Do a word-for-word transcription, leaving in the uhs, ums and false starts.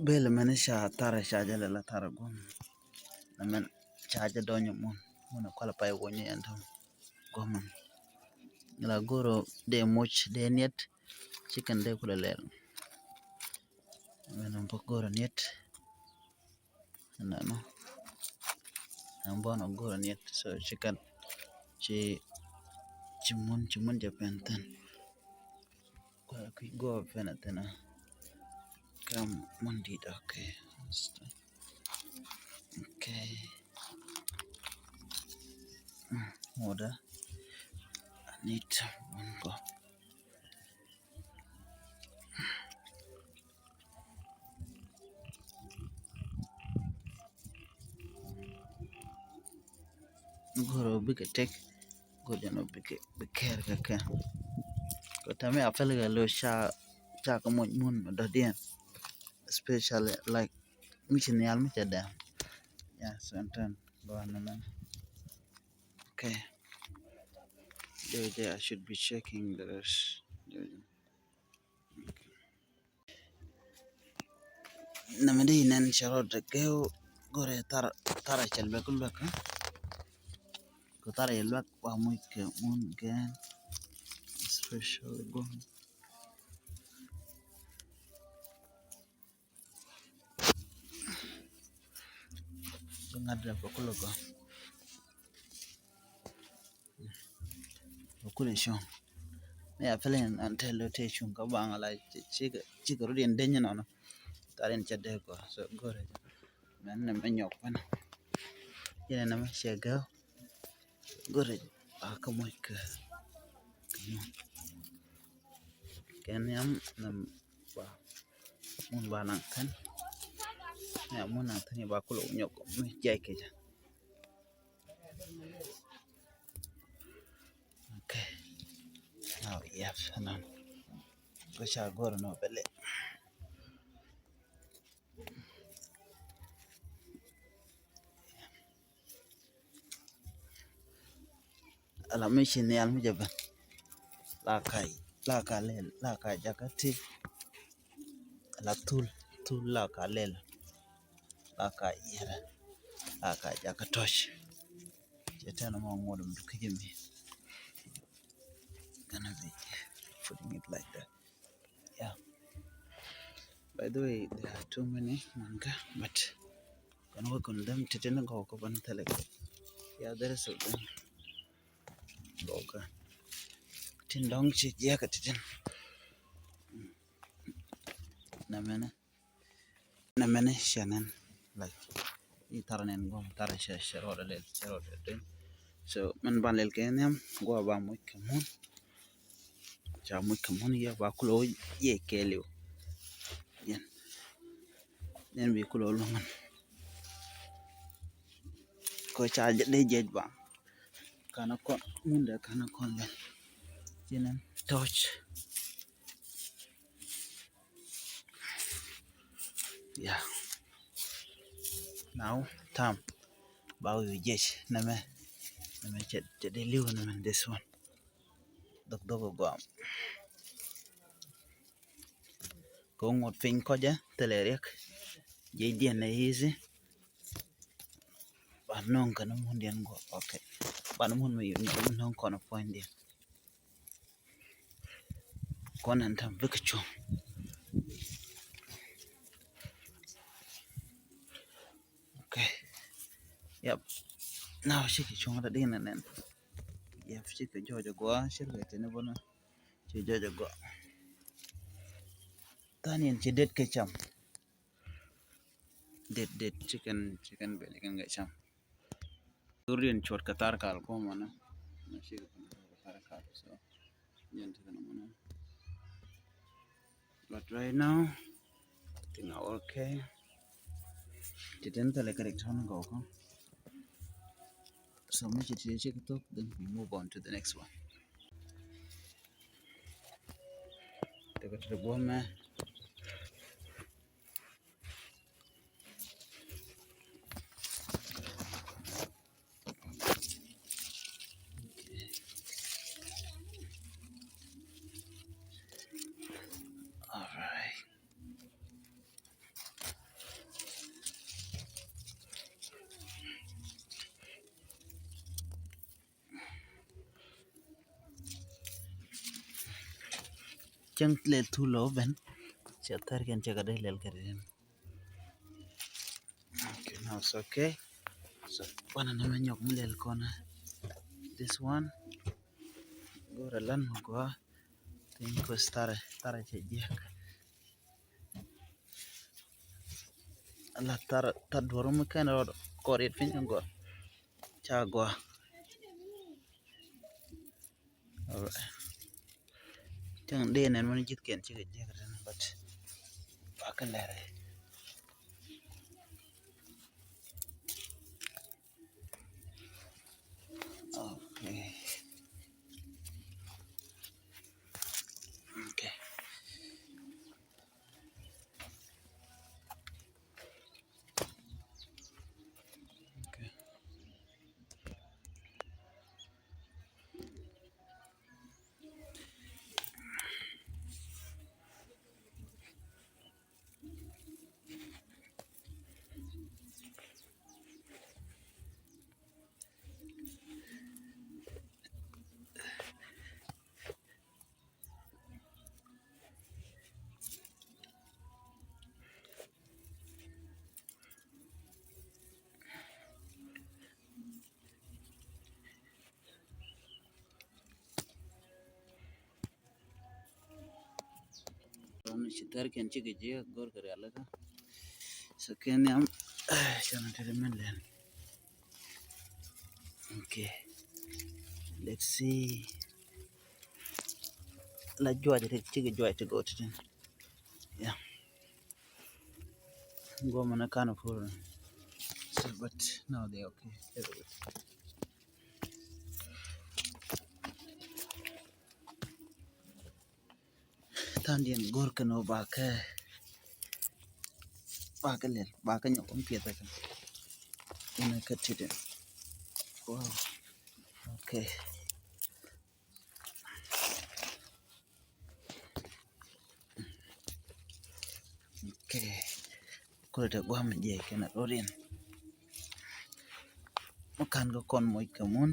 Bel mɛn ca tarɛ ca jɛ lɛ la tarɛ guɔm. Nɛ mɛn ca jɛ dɔnyɛ mun mun ɛ kualɛ pay wonyɛ ɛn tɔm guɔm mɛn. La goro dee muc dee niet. Ci kɛn dee kulɛ lɛl. Mɛn bä goro niet. Nɛnɔ ɛn bä nɔ goro niet. So ci kɛn ci ci mun ci mun jɛ pɛn thin. Kuɛ kui̱ gɔɔ pɛn a thin a. Kam mun dit. Okay. Okay. Ŋuɔdä. I need one go. Goro bikɛ tek. Goro jɛ nɔ bikɛ bikɛr kɛ kɛ. Kɛ tɛmɛ a pɛl kɛ lo ca ca kɛ muc mun dɔ̱diɛn. Especially like mi ci nhial mi cɛ dɛm. Yeah, so ɛn tɛn gɔaa nɛ mɛn. Okay. Dee dee I should be checking the rest. Nɛmɛ di nɛn cɛ rɔ dɛ gɛw. Gɔrɛ thar thar cɛ luɛk luɛk. Kɛ thar cɛ luɛk wa muc kɛ mun gɛn. Especially gɔn. Ŋa̱t dɛ kɛ kulɛ gɔn. Kɛ kulɛ cuŋ. Ni a pɛlɛ in an tɛl lo te cuŋ kä baŋ la cikɛ cikɛ rut in deny nɔnɔ. Thar in cɛ dee gɔn so gɔrɛ. Mɛn nɛ mɛ nyɔk pɛn. Yɛn nɛ mɛ cɛ gɛw. Gɔrɛ a kä muc kɛ kɛ mun. Kɛ nhiam nɛ ba mun ba naŋ thin. Nhiam mun naŋ thin ba kulɛ nyɔk mi jay kɛ jɛ. Okay. Now, yep, and then. Ko ca gɔr nɔ bɛlɛ. Ala mi ci nhial mi jɛ ben. La ka la ka lɛl la ka jakä ti. La thul thul la ka lɛl. La ka yɛrɛ la ka jakä tɔc. Cɛ tɛn mɔ ŋuɔt mi du kecä mi. Gonna be putting it like that. Yeah. By the way, there are too many manga, but gonna work on them. Titin go ko ban tele. Yeah, there is a them. Go ka. Tin dong chi ya ka titin. Na mene. Nɛ mɛni cɛ nɛn like i̱ thar nɛn guɔm thar cɛ cɛ rɔɔdɛ lɛl cɛ rɔɔdɛ lɛl. So mɛn ban lɛl kɛ nhiam guɔ ba muc kɛ mun. Ca muc kɛ mun yɛ ba kulɛ wä yɛ kɛɛliw. Yɛn nɛn bi kulɛ wä luŋän. Kɔ ca dee jiɛc ba kanɛ kɔn mundɛ kanɛ kɔn lɛl. Ci nɛn tɔc. Yeah. Now, tam ba wi̱i̱ jiɛc nɛmɛ nɛmɛ cɛ cɛ dee li̱w nɛmɛ this one. Dhok dhok gɔam. Kɛ ŋot piny kɔcɛ thilɛ riɛk. Jiɛc diɛn nɛ easy. Ba nɔŋ kɛn mun diɛn gɔam. Okay. Ba nɔŋ mun mi yuni nɔŋ kɔn puɔ̱ny diɛn. Kɔn ɛn tam bikɛ cuɔ̱ŋ. Okay. Yep. Now cikɛ cuɔ̱ŋ ta din nɛn. Yep, cikɛ jɔɔc a gɔaa cikɛ tini bɔnɔ. Cikɛ jɔɔc a gɔaa. Than yɛn ci det kɛ cam. Det det cikɛn cikɛn bɛl cikɛn kɛ cam. Dur yɛn cuɔt kɛ thar kal kɔ mɔnɔ. Mɛ cikɛ thar kal so. Yɛn cikɛn mɔnɔ. But right now, I think I'm okay. Ti ten thɛlɛ kɛ rik tɔn gɔkɔ. So mi ci ti cik thok, then we move on to the next one. Tekɛ ti guɔmɛ. All right. cäŋ lɛl thul lɔ ben. Cɛ thɛr kɛn cɛ kɛ dee lɛl kɛ rin. Okay, now it's okay. So, wan ni mɛ nyɔk mi lɛl kɔn. This one. Go̱rɛ lan mi gɔaa. Thin kɔ tharɛ, tharɛ cɛ jiɛk. Ala thar, thar duɔr mi kɛn rɔɔd kɔr yet piny gɔaa. Ca gɔaa. Alright. Cäŋ dee nɛn mɛn ji̱th kɛn cikɛ jiäk rin, but bakɛ lɛr. Okay. Okay. Okay. Ci thɛr kɛn cikɛ jiɛ go̱r kɛ rialikä. So kɛn nhiam. Can tɛt mɛn lɛn. Okay. Let's see. La juac ti cikɛ juac ti go̱r ti tin. Yeah. Goma na kan of. So, but no, they okay. They're good. Thandiɛn go̱r kɛn ɔ bakɛ, bakɛ lɛl, bakɛ nyɔk ɔm piɛth kɛn. Inɛ kɛ titɛ. Wow. Okay. Okay. Kulɛ tɛ guam jɛ kɛn a rɔdiɛn. Mɛ kan kɛ kɔn moc kɛ mun.